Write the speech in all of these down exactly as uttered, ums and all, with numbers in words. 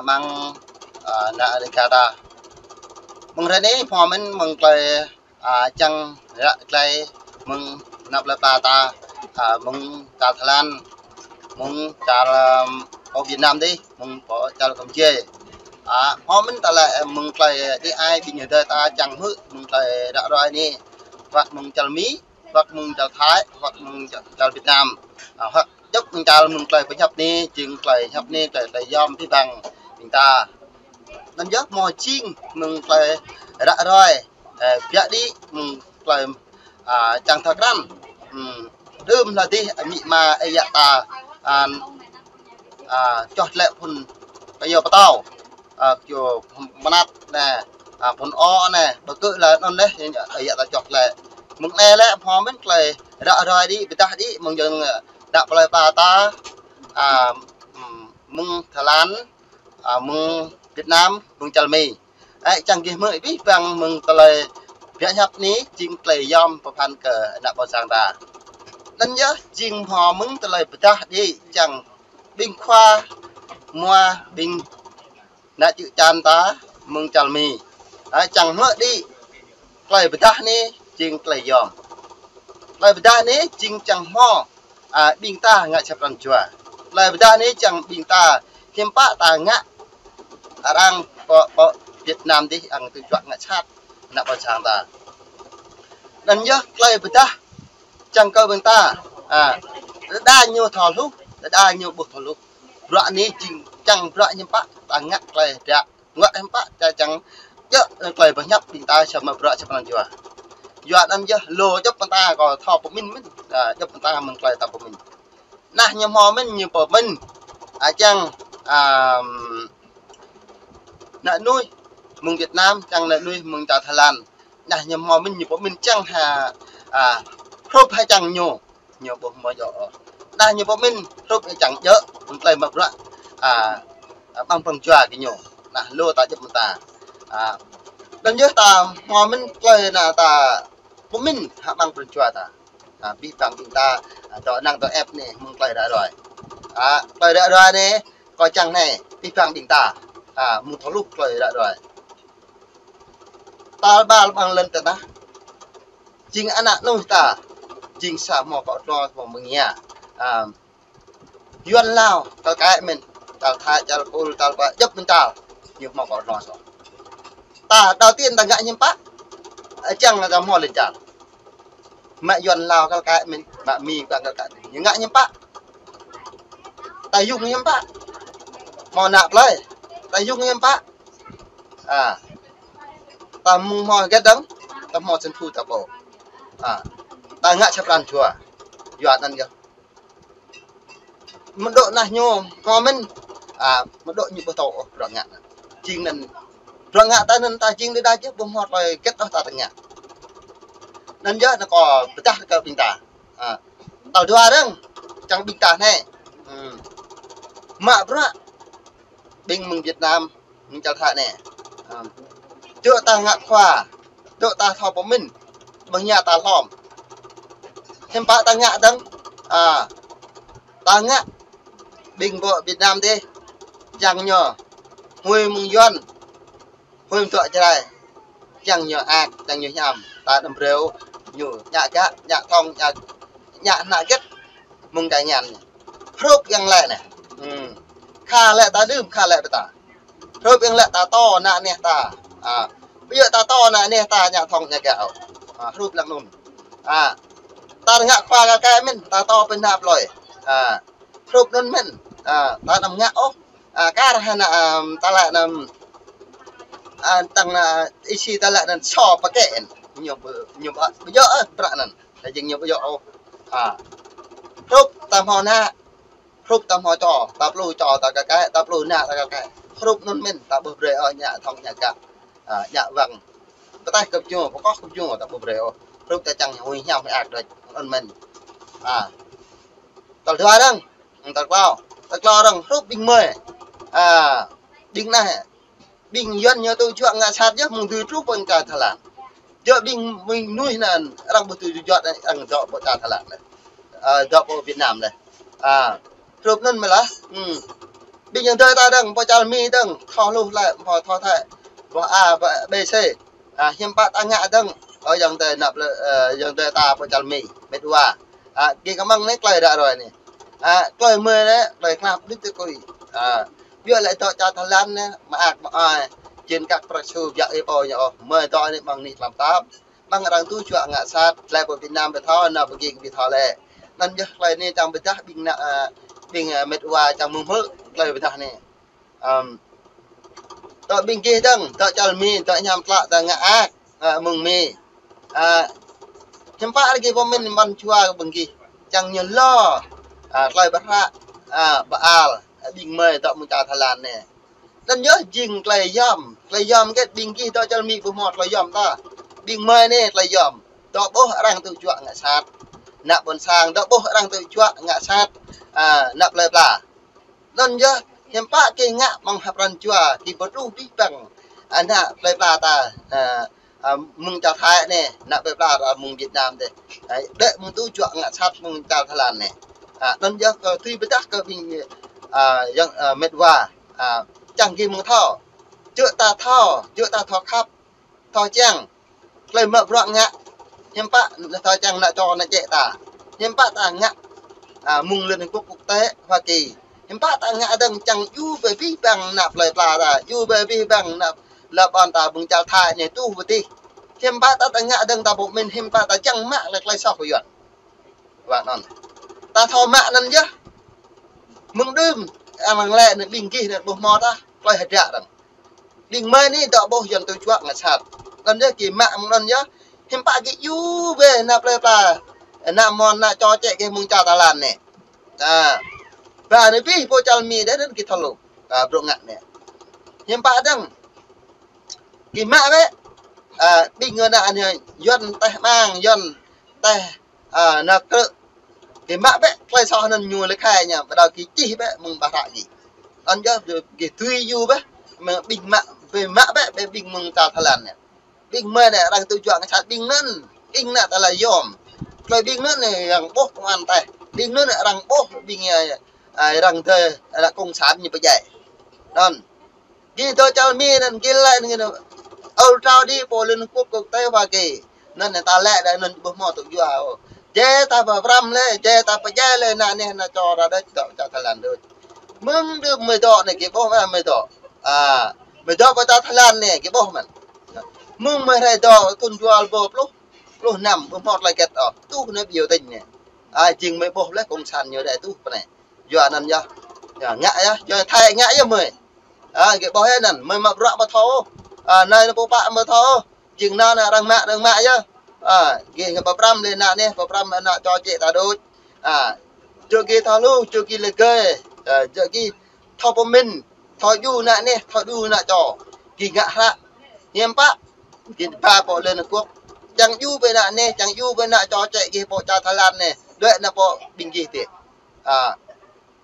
Mơ̆ng, a, ană Dêga ta. Mơ̆ng hrơi anai hmâo mơ̆n mơ̆ng tơlơi, a, čang ră glai mơ̆ng ană plơi pla ta, a, mơ̆ng čar Thái Lan, mơ̆ng čar, ưm, pơ Việt Nam dih, mơ̆ng pơ čar Campuchia. A, hmâo mơ̆n tơlơi, ơ, mơ̆ng tơlơi đĭ ai ƀing adơi ta čang hmư̆ mơ̆ng tơlơi ră ruai anai, wơ̆t mơ̆ng čar Mi, wơ̆t mơ̆ng čar Thái, wơ̆t mơ̆ng čar, čar Việt Nam. A, wơ̆t djŏp mơ̆ng čar mơ̆ng tơlơi pơhiăp anai, jing tơlơi hiăp anai, tơlơi, tơlơi yom abih bang ƀing ta. Anŭn yơh hmâo jing mơ̆ng tơlơi ră ruai, ơ, biă đĭ mơ̆ng tơlơi, a, čang thâo krăn. Ưm, đưm hla dih amĭ ama ơi yă ta, a, a, čoh tlĕ phŭn kơyâo pơtâo, a, kơyâo mơnat anai, a, phŭn o anai, ƀu kơ lĕ anŭn dih, ơi yă ta čoh tlĕ. Mơ̆ng anai lĕ hmâo mơ̆n tơlơi ră ruai đĭ, pơdah đĭ, mơ̆ng jơ̆ng, ơ, ană plơi pla ta, a, ưm, mơ̆ng Thái Lan, a, mơ̆ng Việt Nam, mơ̆ng čar Mi. Ơ, čang gih hmư̆ abih bang mơ̆ng tơlơi biă hiăp anai, jing tơlơi yom pơphan kơ ană ƀôn sang ta. Anŭn yơh jing hmâo mơ̆n tơlơi pơdah đĭ, čang ƀing khua, mua ƀing ană čư̆ čan ta mơ̆ng čar Mi. Ơ, čang hmư̆ đĭ tơlơi pơdah anai jing tơlơi yom. Tơlơi pơdah anai jing čang hmâo, a, ƀing ta ngă sa pran jua. Tơlơi pơdah anai čang ƀing ta hiư̆m pă ta ngă arăng pơ, pơ Việt Nam dih, arăng tơjuă ngă sat ană ƀôn sang ta. Anŭn yơh tơlơi pơdah čang kơ ƀing ta, a, đơđa ñu thâo hluh, đơđa ñu ƀu thâo hluh. Bruă anai jing čang bruă hiư̆m pă ta ngă tơlơi dak, ngă hiư̆m pă ta čang djơ̆ tơlơi pơhiăp ƀing ta sa mă bruă sa pran jua. Yua anŭn yơh lu djŏp ƀing ta kơ thâo pơmĭn mơ̆n, a, djŏp ƀing ta mơ̆ng tơlơi ta pơmĭn. Nah, ñu hmâo mơ̆n ñu pơmĭn, a, čang, a, ană mơnuih mơ̆ng Việt Nam, čang ană mơnuih mơ̆ng čar Thái Lan. Nah, ñu hmâo mơ̆n ñu pơmĭn čang ha, a, hrup ha čang ñu, ñu ƀu hmâo djơ̆ ôh. Nah, ñu pơmĭn hrup ha čang djơ̆, mơ̆ng tơlơi mă bruă, a, a, ƀăng pran jua kơ ñu. Nah, lu ta djŏp mơ̆n ta. A, anŭn yơh ta hmâo mơ̆n tơlơi anai ta pơmĭn ha ƀăng pran jua ta. A, abih bang ƀing ta, a, dŏ năng dŏ ĕp anai mơ̆ng tơlơi ră ruai. A, tơlơi ră ruai anai, kâo čang anai, abih bang ƀing ta, a, mơ̆ng thâo hluh tơlơi ră ruai. Tal ba lăm ƀăng lŏn tơnah, jing ană mơnuih ta, jing sa hmâo kơ tơlơi hmâo mơngia. A, Yuan Lao, tal kaĭ mơ̆n, tal Thái, tal Kur, tal pă, djŏp mơ̆n tal, ñu hmâo kơ tơlơi soh. Ta, đầu tiên ta ngă hiư̆m pă, a, čang ta hmâo lĕ čar. Mă Yuan Lao kăl kaĭ mơ̆n, mă Mi kăl kaĭ mơ̆n. Ñu ngă hiư̆m pă. Ta yŭng hiư̆m pă. Hmâo ană plơi. Ta yŭng hiư̆m pă. A. Ta mơ̆ng hmâo hơget dơ̆ng. Ta hmâo sĭn phu ta pô. A. Ta ngă sa pran jua. Yua anŭn yơh. Mơ̆ dŏ nah ñu hmâo mơ̆n. A, mơ̆ dŏ ñu ƀu thâo ôh bruă ngă anŭn. Jing anŭn bruă ngă ta anŭn ta jing đơđa jĕ ƀu hmâo tơlơi hơget ôh ta tơngă. Anŭn yơh anŭn kâo pơdah kơ ƀing ta. A, tal dua dơ̆ng, čang ƀing ta anai. Hm. Mă bruă ƀing mơ̆ng Việt Nam, mơ̆ng čar Thái anai. A, dŏ ta ngă khua, dŏ ta thâo pơmĭn, ƀing ñu ta hlom. Hiư̆m pă ta ngă dơ̆ng, a, ta ngă ƀing pơ Việt Nam dih, čang ñu, huĭ mơ̆ng Yuan, huĭ mơ̆ng dŏ Jrai, čang ñu ak, čang ñu hiam, ta anăm brơi ôh, ñu ñă gak, ñă thŏng, ñă, ñă hơnă hơget, mơ̆ng čar Yuan ñu. Hrup yang lĕ anai. Hm. Khă lĕ ta đưm, khă lĕ ta. Hrup yang lĕ ta tŏ ană neh ta. A. Ƀu djơ̆ ta tŏ ană neh ta ñă thŏng ñă gak ôh. A, hrup lăng anŭn. A. Ta ngă khua kăl kaĭ mơ̆n, ta tŏ pơ ană plơi. A. Hrup anŭn mơ̆n. A, ta anăm ngă ôh. A, kar hơnă, a, ta lĕ anăm, a, tăng ană isi ta lĕ anŭn sô pơkĕ. Ñu ƀu, ñu ƀu, ƀu djơ̆ ôh bruă anŭn. Ta jing ñu ƀu djơ̆ ôh. A. Hrup ta hmâo ană. Hrup ta hmâo čô, ta pluh čô ta kăl kaĭ, ta pluh ană ta kăl kaĭ. Hrup anŭn mơ̆n, ta ƀu brơi ôh ñă thŏng ñă gak. A, ñă wăng. Pơtaih kơ ñu, pơkoh kơ ñu, ta ƀu brơi ôh. Hrup ta čang huĭ hiam huĭ ak đôč, anŭn mơ̆n. A. Tal dua dơ̆ng, tal klâo. Tal klâo dơ̆ng, hrup ƀing mơi. A, ƀing anai. Ƀing Yuan ñu tŭ juă ngă sat yơh mơ̆ng dui truh pơ čar Thái Lan. Djơ̆ ƀing, ƀing mơnuih anŭn, arăng ƀu tŭ juă, arăng dŏ pơ čar Thái Lan lĕ. A, dŏ pơ Việt Nam lĕ. A, hrup anŭn mơ̆ lah. Hm. Ƀing ayŏng adơi ta dơ̆ng, pô čar Mi dơ̆ng, thâo hluh lĕ, pô thâo thâo, pô A, pô B, C. A, hiư̆m pă ta ngă dơ̆ng, ơ ayŏng adơi năp lĕ, ơ, ayŏng adơi ta pô čar Mi, mĕt wa. A, gih kơmăng anai tơlơi ră ruai anai. A, tơlơi mơi anai, tơlơi klap đĭ tơkui. A, biă lĕ dŏ čar Thái Lan anai, mơak mơai, jing kăk prăk su biă ih pô ñu ôh, mơi dŏ anai mơ̆ng anai tlam tap. Mơ̆ng arăng tŭ juă ngă sat, tơlơi pô Việt Nam ƀu thâo, nao pơgi ƀu thâo lĕ. Anŭn yơh tơlơi anai čang pơdah ƀing ană, a, ƀing, a, mĕt wa čang mơ̆ng hmư̆ tơlơi pơdah anai. Ăm, dŏ ƀing gih dơ̆ng, dŏ čar Mi, dŏ hiam klă, dŏ ngă ak, a, mơ̆ng Mi. A, hiư̆m pă ră gih pơmĭn mơ̆n čua ƀing gih. Čang ñu lŏ, a, tơlơi pơhră, a, pơal, a, ƀing mơi dŏ mơ̆ng čar Thái Lan anai. Anŭn yơh jing tơlơi yom, tơlơi yom kĕt ƀing gih dŏ čar Mi ƀu hmâo tơlơi yom ta. Ƀing mơi anai tơlơi yom. Dŏ ƀuh arăng tŭ juă ngă sat. Ană ƀôn sang, dŏ ƀuh arăng tŭ juă ngă sat. A, ană plơi pla. Anŭn yơh, hiư̆m pă gih ngă mơ̆ng hơprăn jua, gih pơtruh abih bang ană plơi pla ta, a, a, mơ̆ng čar Thái anai, ană plơi pla ta mơ̆ng Việt Nam dêh. A, đĕ mơ̆ng tŭ juă ngă sat mơ̆ng čar Thái Lan anai. A, anŭn yơh kơ tui pơdah kơ ƀing, a, ayŏng, a, mĕt wa, a, čang gih mơ̆ng thâo. Čư̆ ta thâo, čư̆ ta thâo khăp, thâo čang. Tơlơi mă bruă ngă. Hiư̆m pă thâo čang ană čô ană čĕ ta. Hiư̆m pă ta ngă, a, mơ̆ng Liên Hợp Quốc, quốc tế, Hoa Kỳ. Hiư̆m pă ta ngă dơ̆ng čang yua bĕ abih bang ană plơi pla ta, yua bĕ abih bang ană lŏn ƀôn ta mơ̆ng čar Thái anai tŭ pơtih. Hiư̆m pă ta, ta ngă dơ̆ng ta pơmĭn, hiư̆m pă ta čang mă lĕ tơlơi soh kơ Yuan. Wă anŭn. Ta thâo mă anŭn yơh. Mơ̆ng đưm, arăng lĕ anŭn ƀing gih anŭn ƀu hmâo ta, tơlơi hơdră arăng. Ƀing mơi anai dŏ ƀuh Yuan tŭ juă ngă sat. Anŭn yơh gih mă mơ̆ng anŭn yơh. Hiư̆m pă gih yua bĕ ană plơi pla, ană mơnuih, ană čô čĕ gih mơ̆ng čar Thái Lan anai. A, ba anai abih pô čar Mi dêh anŭn gih thâo lu. A, bruă ngă anai. Hiư̆m pă dơ̆ng. Gih mă bĕ. A, ƀing ană anai Yuan teh mang, Yuan teh, a, ană krư̆. Gih mă bĕ tơlơi soh anŭn ñu lĕ khai ñu, ƀu đaŏ gih čih bĕ mơ̆ng ƀah hră gih. Anŭn yơh gih tui yua bĕ, mơ̆ng ƀing mă, bĕ mă bĕ, bĕ ƀing mơ̆ng čar Thái Lan anai. Ƀing mơi anai arăng tŭ juă ngă sat ƀing anŭn, ƀing ană tơlơi yom. Tơlơi ƀing anŭn anai arăng ƀuh công an teh. Ƀing anŭn anai arăng ƀuh ƀing, a, a, arăng tơ, arăng cộng sản ñu pơdjai. Anŭn. Gih dŏ čar Mi anŭn gih lĕ anŭn gih anŭn. Ơ trao đi pô Liên Hợp Quốc, quốc tế Hoa Kỳ. Anŭn anai ta lĕ đa anŭn ƀu hmâo tŭ juă ôh. Jĕ ta pơprăm lĕ, jĕ ta pơdjai lĕ ană anai ană čô ta đôč dŏ čar Thái Lan đôč. Mơ̆ng đưm mơi dŏ anai gih ƀuh mơ̆n mơi dŏ. A, mơi dŏ pơ čar Thái Lan anai gih ƀuh mơ̆n. Mơ̆ng mơi rai dŏ thŭn dua rơbâo pluh, pluh năm, ƀu hmâo tơlơi hơget ôh. Tuh anai ƀiă tĭng anai. A, jing mơi ƀuh lĕ cộng sản ñu đa tuh pơ anai. Yua anŭn yơh. Yua ngă yơh, yua Thái ngă yơh mơi. A, gih ƀuh yơh anŭn, mơi mă bruă ƀu thâo. A, anai anŭn pô pă ƀu thâo. Jing anŭn anai arăng mă, arăng mă yơh. A, gih ngă pơprăm lĕ ană anai, pơprăm ană čô čĕ ta đôč. A, djơ̆ gih thâo hluh, djơ̆ gih lĕ gơi. A, djơ̆ gih thâo pơmĭn, thâo djru ană anai, thâo djru ană čô. Gih ngă hră. Hiư̆m pă gih ba pô Liên Hợp Quốc. Čang djru bĕ ană anai, čang djru bĕ ană čô čĕ gih pô čar Thái Lan anai. Đuaĭ ană pô ƀing gih tih. A,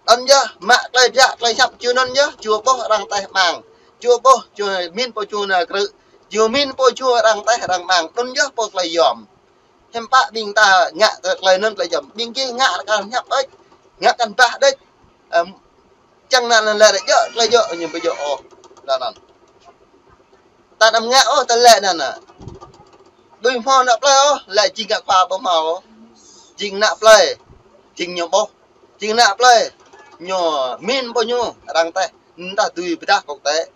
anŭn yơh, mă tơlơi biă, tơlơi hiăp, ču anŭn yơh, ču ƀuh arăng teh mang. Ču ƀuh, ču min pô ču ană krư̆. Ču min pô ču arăng teh arăng mang. Anŭn yơh pô tơlơi yom. Hiư̆m pă ƀing ta ngă tơlơi anŭn tơlơi yom. Ƀing gih ngă kăn hiăp đôč. Ngă kăn bah đôč. Ăm, čang anŭn anŭn lĕ djơ̆, tơlơi djơ̆, ñu ƀu djơ̆ ôh. Anŭn anŭn. Ta anăm ngă ôh tơlơi anŭn anŭn. Ƀu hmâo ană plơi ôh, lĕ jing ngă khua ƀu hmâo ôh. Jing ană plơi, jing ñu ƀuh. Jing ană plơi, ñu min pô ñu, arăng teh, anŭn ta dưi pơdah quốc tế.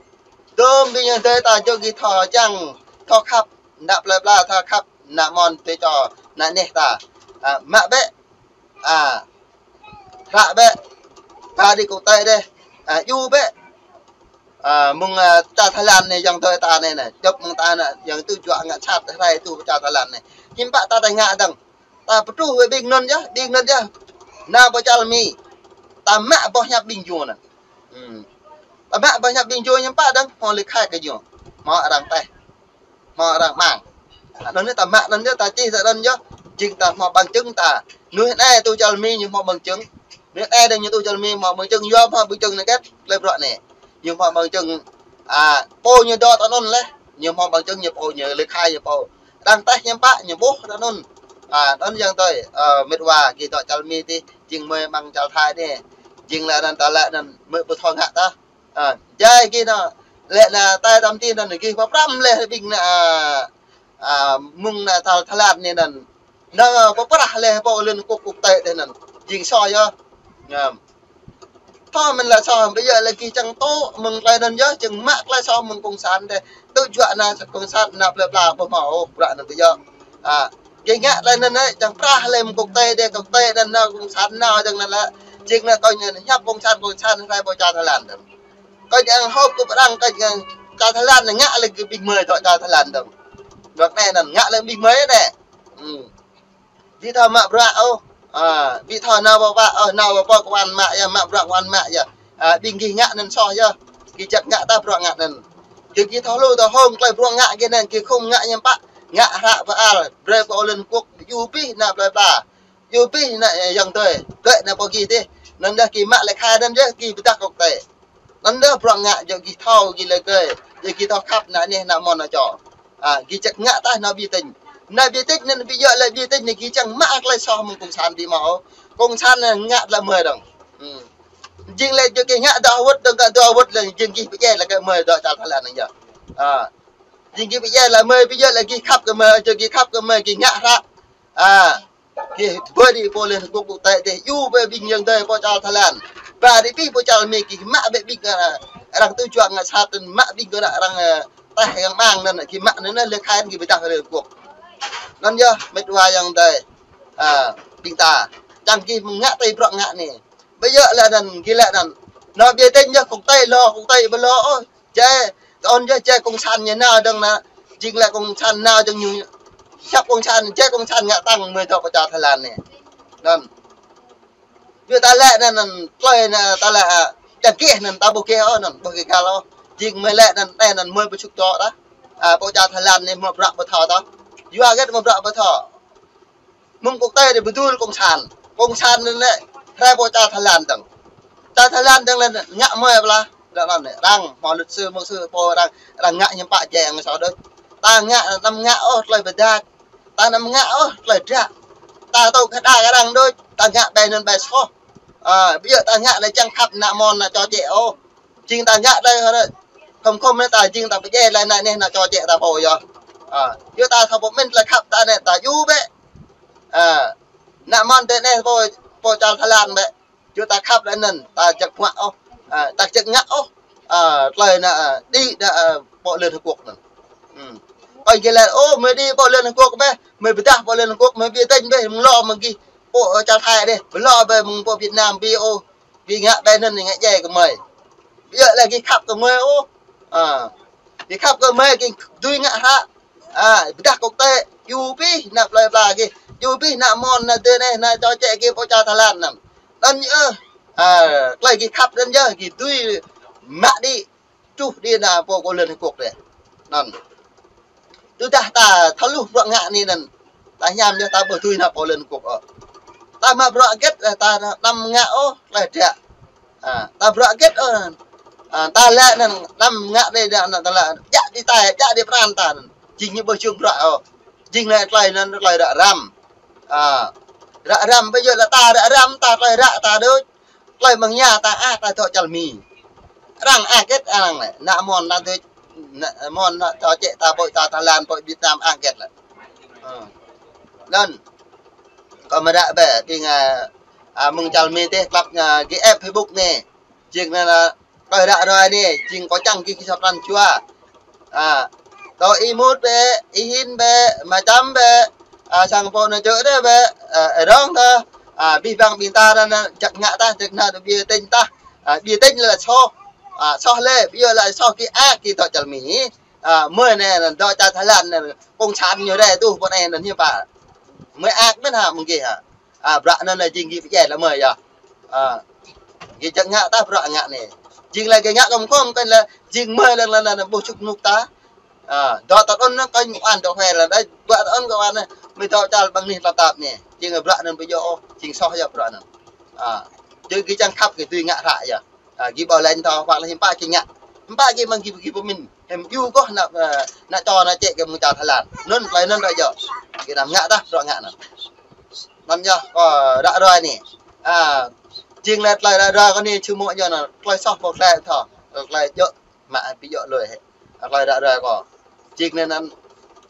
Dôm ƀing ayŏng adơi ta djơ̆ gih thâo čang, thâo khăp, ană plơi pla thâo khăp, ană mơnuih tơ čô, ană anai ta. A, mă bĕ, a, hră bĕ, ba đi quốc tế dêh, a, djru bĕ. A, mơ̆ng, a, čar Thái Lan anai, ayŏng adơi ta anai anai, djŏp mơ̆ng ta anai, ayŏng tŭ juă ngă sat rai tŭ čar Thái Lan anai. Hiư̆m pă ta tơngă dơ̆ng. Ta pơtruh wơ̆t ƀing anŭn yơh, ƀing anŭn yơh. Nao pơ čar Mi. Ta mă boh hiăp ƀing ñu anŭn. Hmm. Ta mă boh hiăp ƀing ñu hiư̆m pă dơ̆ng, hmâo lĕ khai kơ ñu. Hmâo arăng teh. Hmâo arăng mang. Anŭn yơh ta mă anŭn yơh, ta čih ta anŭn yơh. Jing ta hmâo bằng chứng ta. Mơnuih anai tŭ čar Mi ñu hmâo bằng chứng. Mơnuih anai dơ̆ng ñu tŭ čar Mi hmâo bằng chứng, yua hmâo bằng chứng anai kĕt, tơlơi bruă anai. Ñu hmâo bằng chứng, a, pô ñu dŏ ta anŭn lĕ. Ñu hmâo bằng chứng ñu pô ñu lĕ khai ñu pô. Arăng teh hiư̆m pă ñu ƀuh ta anŭn. A, anŭn ayŏng adơi, ơ, mĕt wa, gih dŏ čar Mi tih, jing mơi mơ̆ng čar Thái anai. Jing lĕ anŭn ta lĕ anŭn mơ̆ ƀu thâo ngă tah. A, jai gih anŭn, lĕ anŭn tai tăm ti anŭn gih pơprăm lĕ ƀing anŭn, a, a, mơ̆ng anŭn Thal-, Thái Lan anai anŭn. Anŭn pơprah lĕ pô Liên Hợp Quốc, quốc tế tih anŭn. Jing soh yơh. Ngă. Thâo mơ̆n lĕ soh, ƀu djơ̆ lĕ gih čang tŭ mơ̆ng tơlơi anŭn yơh, čang mă tơlơi soh mơ̆ng cộng sản tih. Tŭ juă anŭn cộng sản anŭn plơi pla ƀu hmâo ôh, bruă anŭn ƀu djơ̆. A, gih ngă tơlơi anŭn lĕ, čang prah lĕ mơ̆ng quốc tế tih, quốc tế anŭn anŭn cộng sản anŭn dơ̆ng anŭn lĕ. Jing anŭn kơ ñu hiăp cộng sản, cộng sản rai pô čar Thái Lan dơ̆ng. Kơ ñu hơ̆k kơ arăng, kơ ñu čar Thái Lan anŭn ngă lĕ kơ ƀing mơi dŏ čar Thái Lan dơ̆ng. Bruă anai anŭn ngă lĕ ƀing mơi anai. Hmm. Ƀu thâo mă bruă ôh. A, ƀu thâo nao pơ pă ôh, nao pơ pơ kơ wăn mă yơh, mă bruă wăn mă yơh. A, ƀing gih ngă anŭn soh yơh. Gih čang ngă tah bruă ngă anŭn. Gih, gih thâo lu thâo hông tơlơi bruă ngă gih anŭn, gih khŏm ngă hiư̆m pă. Ngă hră pơal, brơi pô Liên Hợp Quốc, yua abih anŭn plơi pla. Yua abih anŭn, ơ, yang tơi. Kơ anŭn pô gih tih. Anŭn yơh gih mă lĕ khai anŭn yơh gih pơdah kơ quốc tế. Anŭn yơh bruă ngă yơh gih thâo gih lĕ kơi. Yơh gih thâo khăp anŭn anih anŭn mơ̆n anŭn čô. A, gih čang ngă tah anŭn ƀu tĭng. Anŭn ƀu tĭng anŭn ƀu djơ̆ lĕ ƀu tĭng anŭn gih čang mă tơlơi soh mơ̆ng cộng sản ƀu hmâo. Cộng sản anŭn ngă tơlơi mơi dơ̆ng. Hmm. Jing lĕ yơh gih ngă dŏ wơ̆t dơ̆ng kơ dŏ wơ̆t lĕ jing gih pơdjai lĕ kơ mơi dŏ čar Thái Lan anŭn yơh. A. Jing gih pơdjai lĕ mơi, ƀu djơ̆ lĕ gih khăp kơ mơi, yơh gih khăp kơ mơi gih ngă hră. A. Gih ƀơi đi pô Liên Hợp Quốc, quốc tế tih, yua ƀơi ƀing yang tơi pô čar Thái Lan. Ba đi pih pô čar Mi gih mă ƀơi ƀing, a, arăng tŭ juă ngă sat anŭn mă ƀing kơ arăng, a, tah yang mang anŭn gih mă anŭn lĕ khai anŭn gih pơdah Liên Hợp Quốc. Anŭn yơh mĕt wa yang tơi. A, ƀing ta. Čang gih mơ̆ng ngă tơi bruă ngă anai. Ƀu djơ̆ lĕ anŭn gih lĕ anŭn. Anŭn ƀu tĭng yơh quốc tế lo, quốc tế ƀu lo ôh. Jai, tơl anŭn yơh jai cộng sản ñu nao dơ̆ng anŭn, jing lĕ cộng sản nao dơ̆ng ñu. Hiăp cộng sản, jai cộng sản ngă tăng mơi dŏ pơ čar Thái Lan anai. Anŭn. Yua ta lĕ anŭn, anŭn, tơlơi anŭn, ta lĕ, a, čang gih anŭn, ta ƀu gih ôh, anŭn, ƀu gih găl ôh. Jing mơi lĕ anŭn, anai anŭn, mơi ƀu suk dŏ tah. A, pô čar Thái Lan anai mă bruă ƀu thâo tah. Yua hơget mă bruă ƀu thâo. Mơ̆ng quốc tế dih ƀu dưi cộng sản. Cộng sản anŭn lĕ rai pô čar Thái Lan dơ̆ng. Čar Thái Lan dơ̆ng lĕ ngă mơi pla. Dŏ anŭn lĕ arăng hmâo luật sư, mục sư pô arăng, arăng ngă hiư̆m pă jai arăng soh đôč. Ta ngă anăm ngă ôh tơlơi pơdah. Ta anăm ngă ôh tơlơi dră. Ta tŭ kơ đa kơ arăng đôč. Ta ngă ƀai anŭn ƀai soh. A, ƀu djơ̆ ta ngă lĕ čang khăp anŭn mơ̆n anŭn čô čĕ ôh. Jing ta ngă tơlơi hơrĕ. Khŏm khŏm anai ta jing ta pơdjai lĕ anŭn anih anŭn čô čĕ ta pô yơh. A, yua ta thâo pơmĭn tơlơi khăp ta anai ta yua bĕ. A, anŭn mơ̆n tơ anai pô, pô čar Thái Lan bĕ. Yua ta khăp lĕ anŭn, ta čang bruă ôh. A, ta čang ngă ôh. A, tơlơi anŭn, a, đĭ anŭn, a, pô Liên Hợp Quốc anŭn. Hmm. Kơ gih lĕ, ô, mơi đĭ pô Liên Hợp Quốc bĕ, mơi pơdah pô Liên Hợp Quốc, mơi ƀu tĭng bĕ, mơ̆ng lo mơ̆ng gih pô, ơ, čar Thái dih, ƀu lo bĕ mơ̆ng pô Việt Nam, ƀu ôh. Gih ngă ƀai anŭn ngă jai kơ mơi. Ƀu djơ̆ lĕ gih khăp kơ mơi ôh. A. Gih khăp kơ mơi gih dưi ngă hră. A, pơdah quốc tế. Yua abih anŭn plơi pla gih. Yua abih anŭn mơ̆n anŭn tơ anai anŭn čô čĕ gih pô čar Thái Lan anŭn. Anŭn yơh. A, tơlơi gih khăp anŭn yơh gih dưi mă đĭ. Truh đĭ anŭn pô kơ Liên Hợp Quốc dih. Anŭn. Tơdah ta thâo hluh bruă ngă anai anŭn. Ta hiam yơh ta ƀu dưi anŭn pô Liên Hợp Quốc ôh. Ta mă bruă hơget, ta anăm ngă ôh tơlơi dră. A, ta bruă hơget ôh. A, ta lĕ anŭn anăm ngă dih anŭn ta lĕ. Djă đĭ tai, djă đĭ pran ta anŭn. Jing ñu ƀu jung bruă ôh. Jing lĕ tơlơi anŭn tơlơi ră răm. A, ră răm ƀu djơ̆ lĕ ta ră răm ta tơlơi ră ta đôč. Tơlơi mơ̆ng ia ta ăh ta dŏ čar Mi. Arăng ăh hơget arăng lĕ. Anŭn mơ̆n anŭn tui, anŭn mơ̆n anŭn čô čĕ ta pô čar Thái Lan pô Việt Nam ăh hơget lĕ. Ơ. Anŭn. Kơ mơ̆ ră bĕ, ƀing, a, a, mơ̆ng čar Mi tih klăp, a, gih ĕp Facebook anai. Jing anŭn, a, tơlơi ră ruai anai, jing kâo čang gih gih sa pran jua. A, tơ Y Mut bĕ, Y Hin bĕ, Ama Čăm bĕ, a, sang pô anŭn čô dih bĕ, a, rong tơ, a, abih bang ƀing ta anŭn, anŭn, čang ngă tah, čang anŭn ƀu tĭng tah, a, ƀu tĭng lĕ soh, a, soh lĕ, ƀu djơ̆ lĕ soh gih ăh gih dŏ čar Mi, a, mơi anai, anŭn, dŏ čar Thái Lan anŭn, cộng sản ñu rai tŭ pô anai anŭn hiư̆m pă. Mơi ăh mơ̆n hă mơ̆ng gih hă. A, bruă anŭn lĕ jing gih pơdjai lĕ mơi yơh. A, gih čang ngă tah bruă ngă anai. Jing lĕ gih ngă khŏm khŏm kơ lĕ jing mơi lĕ lĕ lĕ ƀu suk nuk ta. A, dŏ tơ anŭn kơ ñu an dŏ hue lĕ đa, dŏ tơ anŭn kơ an, mơi dŏ čar ƀăng anih tơlơi tap anai. Jing bruă anŭn ƀu djơ̆ ôh, jing soh yơh bruă anŭn. A, jing gih čang khăp gih dưi ngă hră yơh. A, gih ƀu lĕ thâo pă lĕ hiư̆m pă gih ngă. Hiư̆m pă gih mơ̆ng gih, gih pơmĭn. Hiư̆m yua kơ anŭn, a, anŭn čô anŭn čĕ gih mơ̆ng čar Thái Lan. Anŭn tơlơi anŭn ră yơh. Gih anăm ngă tah bruă ngă anŭn. Anŭn yơh, kâo ră ruai anai. A, Jing lĕ tơlơi ră ruai kơ anai či mơ̆ ñu anŭn, tơlơi soh pô tơlơi thâo, tơlơi djơ̆, mă ƀu djơ̆ lui hĕ. Tơlơi ră ruai kơ. Jing anŭn anŭn,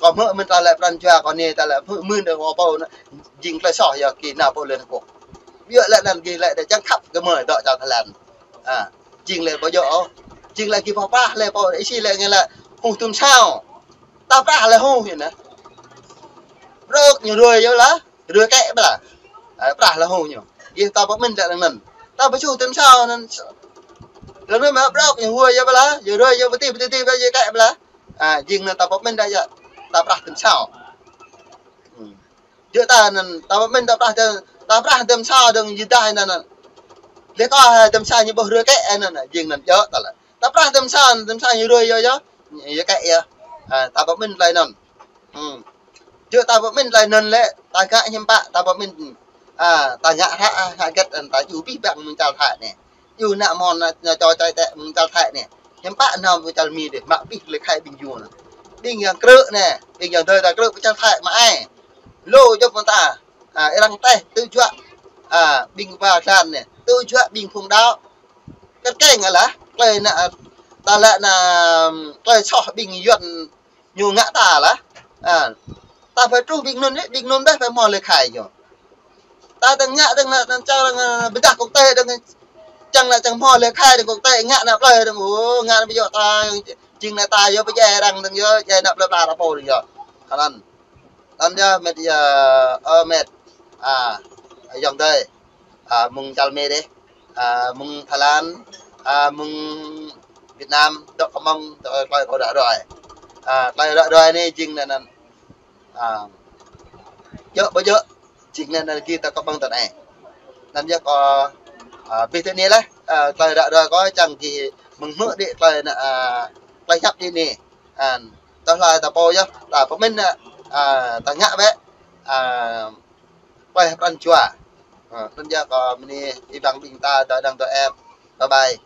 kơ hmư̆ mơ̆n ta lĕ pran jua kơ anai ta lĕ hmư̆ mơ̆n dơ̆ng pô anŭn, jing tơlơi soh yơh kơ ană pô lĕ kơ. Ƀiă lĕ anŭn gih lĕ đe čang khăp kơ mơi dŏ čang Thái Lan. A, jing lĕ ƀu djơ̆ ôh. Jing lĕ gih pơprah lĕ pô, ih si lĕ ngă lĕ hŭ tơm sao. Ta prah lĕ hŭ ñu anai. Brŏk ñu ruai yơh lah. Ruai kĕ ƀlah. A, prah lĕ hŭ ñu. Gih ta pơmĭn lĕ anŭn. Ta pơčuh tơm sao anŭn. Lĕ anŭn mă brŏk ñu ruai yơh ƀlah. Yơh ruai yơh pơtih pơtih pơtih yơh kĕ ƀlah. A, jing anŭn ta pơmĭn đa yơh. Ta prah tơm sao. Hmm. Djơ̆ ta anŭn, ta pơmĭn ta prah tơm, ta prah tơm sao dơ̆ng yơh dah anŭn anŭn. Lĕ kơ tơm sao ñu ƀuh ruai kĕ anŭn anŭn, jing anŭn djơ̆ ta lĕ. Ta prah tơm sao, tơm sao ñu ruai yơh yơh. Yơh kĕ yơh. A, ta pơmĭn tơlơi anŭn. Hmm. Djơ̆ ta pơmĭn tơlơi anŭn lĕ, ta ngă hiư̆m pă, ta pơmĭn. A, ta ngă hră, a, ngă hơget, a, ta djru abih bang mơ̆ng čar Thái anai. Djru ană mơ̆n ană, ană čô čai tĕ mơ̆ng čar Thái anai. Hiư̆m pă nao mơ̆ng čar Mi dih, mă abih lĕ khai ƀing djru anŭn. Ƀing yang krư̆ anai, ƀing yang dơi ta krư̆ pơ čar Thái mă ai. Lu djŏp mơ̆n ta. A, arăng tĕh, tŭ juă. A, ƀing ba klan anai, tŭ juă ƀing phung đaŏ. Kơt keng lah, tơlơi anŭn, a, ta lĕ anŭn, tơlơi soh ƀing Yuan ñu ngă ta lah. A, ta phải truh ƀing anŭn lĕ, ƀing anŭn ƀĕ phải hmâo lĕ khai ñu. Ta tơ̆ng ngă tơ̆ng anŭn, anŭn čar anŭn, a, ƀiă đah kông tê tơ̆ng čang anŭn čang hmâo lĕ khai tơ̆ng kông tê ngă anŭn plơi tơ̆ng, ô, ngă anŭn ƀu djơ̆ ta, jing anŭn ta yơh ƀu djơ̆ arăng tơ̆ng yơh, djơ̆ anŭn plơi pla ta pô tơ̆ng yơh. Anŭn. Anŭn yơh mĕt yơh, ơ mĕt. A, ayŏng adơi. A, mơ̆ng čar Mi dih. A, mơ̆ng Thái Lan, a, mơ̆ng Việt Nam, dŏ kơ mơ̆ng, dŏ tơlơi kơ ră ruai. A, tơlơi ră ruai anai jing anŭn anŭn. A, djơ̆ ƀu djơ̆, jing anŭn anŭn gih ta kơ ƀơ̆ng tơ anai. Anŭn yơh kơ, a, abih tơ anai lah, a, tơlơi ră ruai kơ čang gih mơ̆ng hmư̆ đĭ tơlơi anŭn, a, tơlơi hiăp đĭ anai. A, tơlơi ta pô yơh, ta pơmĭn anŭn, a, ta ngă ƀĕ, a, tơlơi pran jua. A, anŭn yơh kơ mơ̆ng anai, abih bang ƀing ta, dŏ đang dŏ ĕp. Bye bye.